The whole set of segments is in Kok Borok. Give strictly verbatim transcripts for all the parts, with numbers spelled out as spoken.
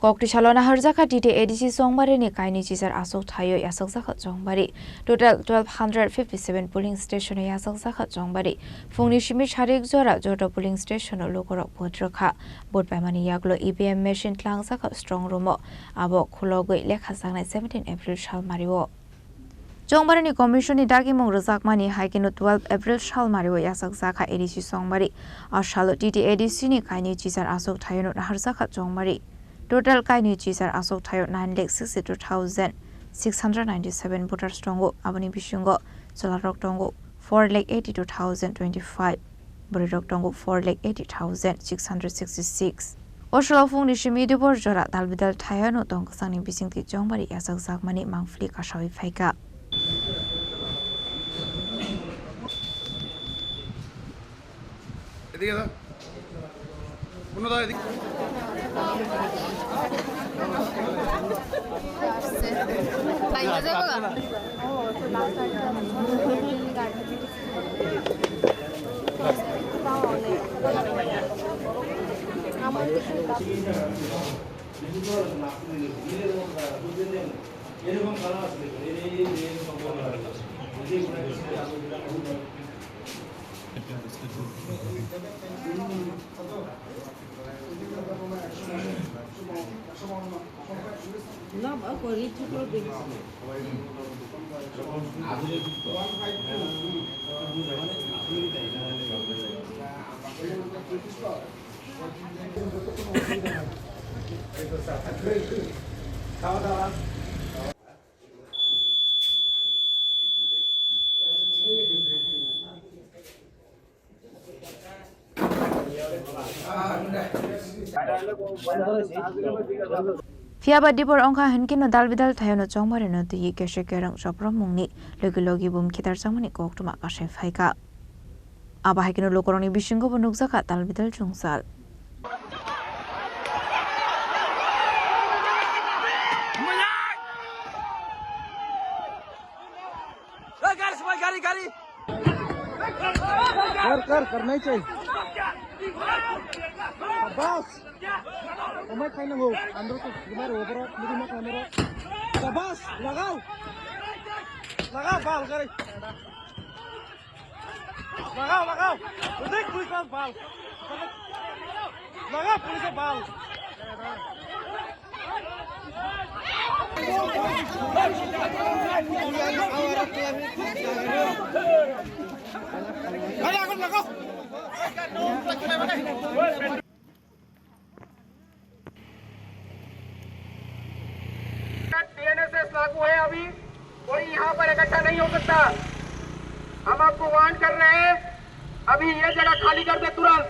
Kokti salo naharjakha T T A D C Chongbarini kainwi chichar aswk thaio yachakjakha Chongbari. Total twelve hundred fifty seven polling station o yachakjakha Chongbari. Phungni simi sarik jora joto polling station o lukurok vote rwkha. Vote paimani yagulo E V M machine tlangjakha strong room o. Abo khulogwi lekha chaknai seventeen April salmario. Chongbarini commission ni dagimung rwjakmani hai kheno twelve April salmario yachakjakha A D C Chongbari. A salo T T A D C ni kainwi chichar aswk thaio naharjakha Chongbari. Total kainwi chichar aswk thaio nine lakh sixty two thousand six hundred ninety seven voters tongo, aboni bisingo chwlarok tongo four lakh eighty two thousand twenty five, bwrwirok tongo four lakh eighty thousand six hundred sixty six. O salo phungni simi dubor jora dalbidal thaio no tong kwchangni bisingtwi Chongbari yachakjakmani mangpili kasawi phaikha. এদিকে দাও। কোনো দাও, এদিকে। Phiya ba dibor wngkha hinkhe no dal bidal thaio no chongmari no twi kese kereng choprom mungni logi logi bum khitar changmani koktwma kasai phaikha. Abo hai kheno lukurokni bisingo bo nukjakha tal bidal chwngsal. Kar, kar, karna hi chahiye. Bas. Omai khai nango. Andro to bimar ho, bro. Mujhe mat lamero. Bas, lagao. Lagao, bal gari. Lagao, lagao. Dekh, police wala bal. Lagao, police wala bal. Lagao, lagao. टीएनएसएस लागू है, अभी कोई यहाँ पर इकट्ठा नहीं हो सकता। हम आपको वार्न कर रहे हैं, अभी ये जगह खाली कर दे तुरंत।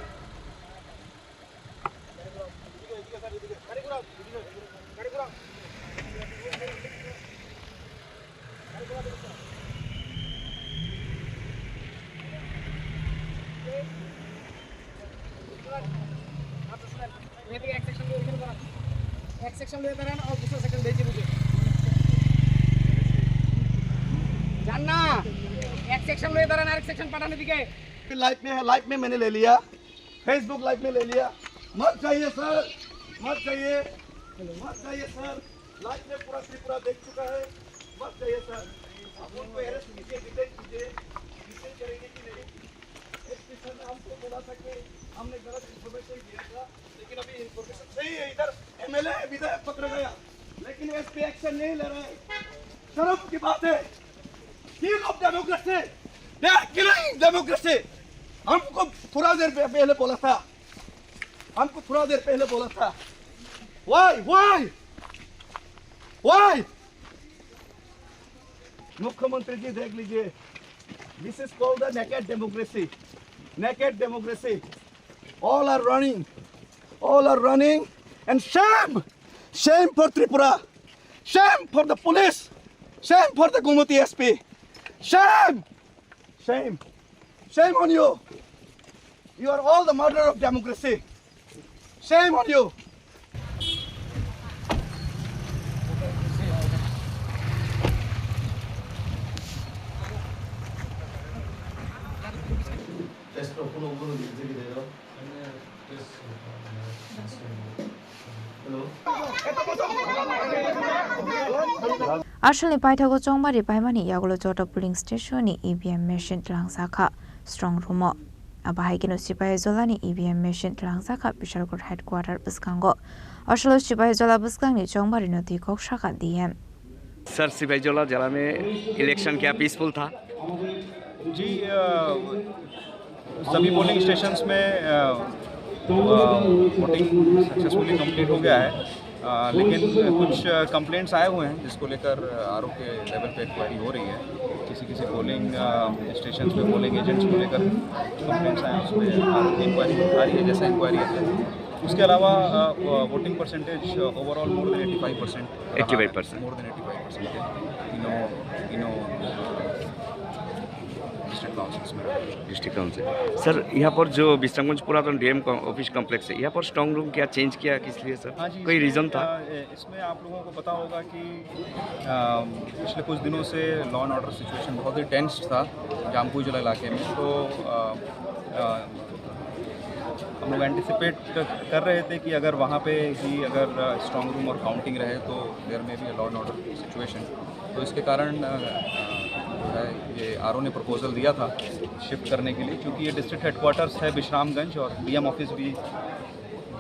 एक सेक्शन ले दौरान और दूसरा सेक्शन भेजिए मुझे। जानना, एक सेक्शन ले दौरान और एक सेक्शन पठाने दिखे। लाइफ में है, लाइफ में मैंने ले लिया, फेसबुक लाइफ में ले लिया। मत जाइए सर, मत जाइए, मत जाइए सर। लाइफ में पूरा त्रिपुरा देख चुका है, मत जाइए सर। आप उनको अरेस्ट कीजिए, डिटेन कीजिए, डिटेन करेंगे कि नहीं? एसपी सर ने हमको बोला था कि हमने गलत इन्फॉर्मेशन दिया था, लेकिन अभी इन्फॉर्मेशन सही है। इधर एमएलए विधायक पकड़ा गया, लेकिन एसपी एक्शन नहीं ले रहे हैं। शर्म की बात है। Kill of democracy, they are killing democracy। हमको थोड़ा देर पह-, पहले बोला था, हमको थोड़ा देर पहले बोला था। Why? Why? Why? मुख्यमंत्री जी, देख लीजिए, this is called the naked democracy। Naked democracy। All are running। All are running। And shame! Shame for Tripura! Shame for the police! Shame for the Gomati S P! Shame! Shame! Shame on you! You are all the murderer of democracy! Shame on you! Test of কোনো কোনো দিক থেকে দিল। Hello. Asalni paithago chongbari paimani yagulo joto polling station ni E V M machine twlangjakha strong room o. Abo hai kheno Sipahijola ni E V M machine twlangjakha Bishalgarh headquarter bwskango. Asalo Sipahijola bwskangni chongbari no twi kok sakha D M. Sir, Sipahijala जिला में इलेक्शन क्या पीसफुल था? जी, अ, सभी polling stations में, अ, अ, voting successfully complete हो गया है। अ, लेकिन कुछ, अ, कंप्लेंट्स आए हुए हैं, जिसको लेकर, अ, आरओ के लेवल पे इंक्वायरी हो रही है। किसी किसी पोलिंग, अ, स्टेशंस में पोलिंग एजेंट्स को लेकर कंप्लेंट्स आए हैं, उस पर आरओ की इंक्वायरी आ रही है, जैसा इंक्वायरी है। उसके अलावा, अ, अ, वोटिंग परसेंटेज, अ, overall more than eighty five percent रहा है। Eighty five percent. More than eighty five percent है। तीनों, तीनों, अ, डिस्ट्रिक्ट काउंसिल्स में। District council. सर, यहाँ पर जो विश्रामगंज पुरातन डीएम कॉ-, ऑफिस कॉम्प्लेक्स है, यहाँ पर स्ट्रांग रूम क्या चेंज किया, किस लिए सर? हाँ जी, कोई इसमें, रीजन था? अ, ए-, इसमें आप लोगों को पता होगा कि, अ, पिछले कुछ दिनों से लॉ एंड ऑर्डर सिचुएशन बहुत ही टेंस्ड था जामपुईजला इलाके में। तो, अ, अ, हम लोग एंटिसिपेट कर रहे थे कि अगर वहाँ पे ही अगर, अ, स्ट्रांग रूम और काउंटिंग रहे तो there may be a law and order situation। तो इसके कारण, अ, अ, जो है, ये आरओ ने प्रपोजल दिया था शिफ्ट करने के लिए, क्योंकि ये डिस्ट्रिक्ट हेडक्वार्टर्स है विश्रामगंज और डीएम ऑफिस भी,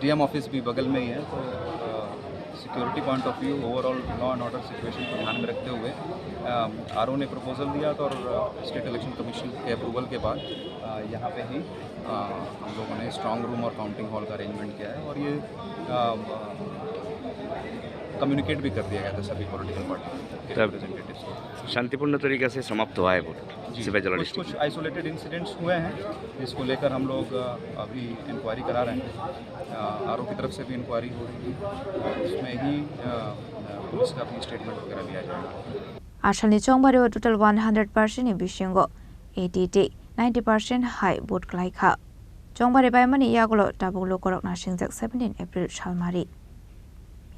डीएम ऑफिस भी बगल में ही है। तो, अ, security point of view, overall law and order situation को ध्यान में रखते हुए, अ, आरओ ने प्रपोजल दिया था और, अ, स्टेट इलेक्शन कमीशन के अप्रूवल के बाद, अ, यहाँ पे ही, अ, हम लोगों ने स्ट्रांग रूम और काउंटिंग हॉल का अरेंजमेंट किया है और ये, अ, कम्युनिकेट भी कर दिया गया था सभी पॉलिटिकल पार्टी के तब रिप्रेजेंटेटिव्स को। शांतिपूर्ण तरीके से समाप्त हुआ है वोट जी, सिपाहीजला कुछ, डिस्ट्रिक्ट कुछ में। आइसोलेटेड इंसिडेंट्स हुए हैं, जिसको लेकर हम लोग, अ, अभी इंक्वायरी करा रहे हैं। अ, आरओ की तरफ से भी इंक्वायरी हो रही है और उसमें ही, अ, अ, पुलिस का भी स्टेटमेंट वगैरह लिया जाएगा। Asalni chongbari o total one hundred percent ni bisingo eighty tei ninety percent hai vote klaikha. Chongbari baimani yagulo tabuk lukurok nasingjak seventeen April salmari.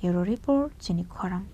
Bureau Report, Chini Khorang.